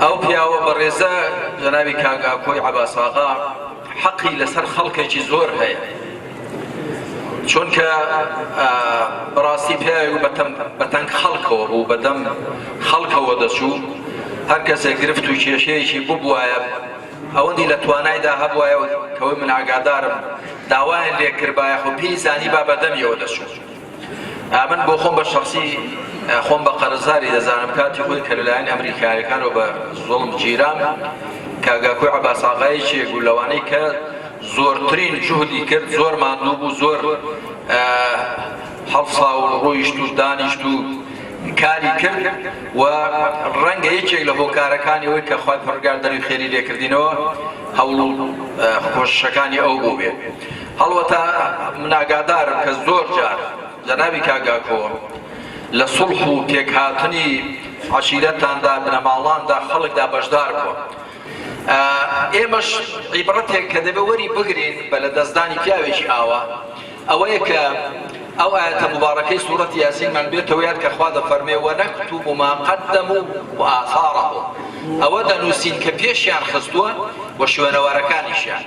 ئەو پیاوە بەڕێزە جەنابی کاک ئاکۆی عەباس ئاغا حەقی لەسەر خەڵکێکی زۆر هەیە چونکە بەڕاستی پیاوێک بەتەنگ خەڵکەوە بوو بەدەم خەڵکەوە دەچوو هەر کەسێک گرفت و کێشەیەکی ببوایە ئەوەندی لە توانایدا هەبوایە کەوەی من ئاگادارم داوایان لێکردبایە خۆ پێی زانی با بەدەمیەوە دەچوو. من بۆ خۆم بە شەخسی خۆم بە قەرزاری دەزانم کاتی خۆی کە لەلایەن ئەمریکایەکانەوە بە زوڵم گیرام کاک ئاکۆی عەباس ئاغا یەکێک بوو لەوانەی کە زۆرترین جوهدی کرد زۆر ماندوو بوو زۆر هەڵسا و ڕۆیشت و دانیشت و کاری کرد و ڕەنگە یەکێک لە هۆکارەکانی ئەوەی کە خوای پەروەردگار دەروی خێری لێکردینەوە هەوڵ و کۆششەکانی ئەو بوو بێ. هەڵوەتە من ئاگادارم کە زۆر جار جەنابی کاک ئاکۆ لە سوڵح و پێکهاتنی عەشیرەتاندا، بنەماڵاندا، خەڵکدا بەشدار بووە. ئێمەش عیبڕەتێک کە دەبێ وەری بگرین بە لە دەستدانی پیاوێکی ئاوا ئەوەیە کە ئەو ئایەتە موباڕەکەی سوڕەتی یاسینمان بێتەوە یاد کە خوا دەفەرمێ ونکتب ما قدموا وآثارهم ئەوە دەنووسین کە پێشیان خستووە و شوێنەوارەکانیشیان.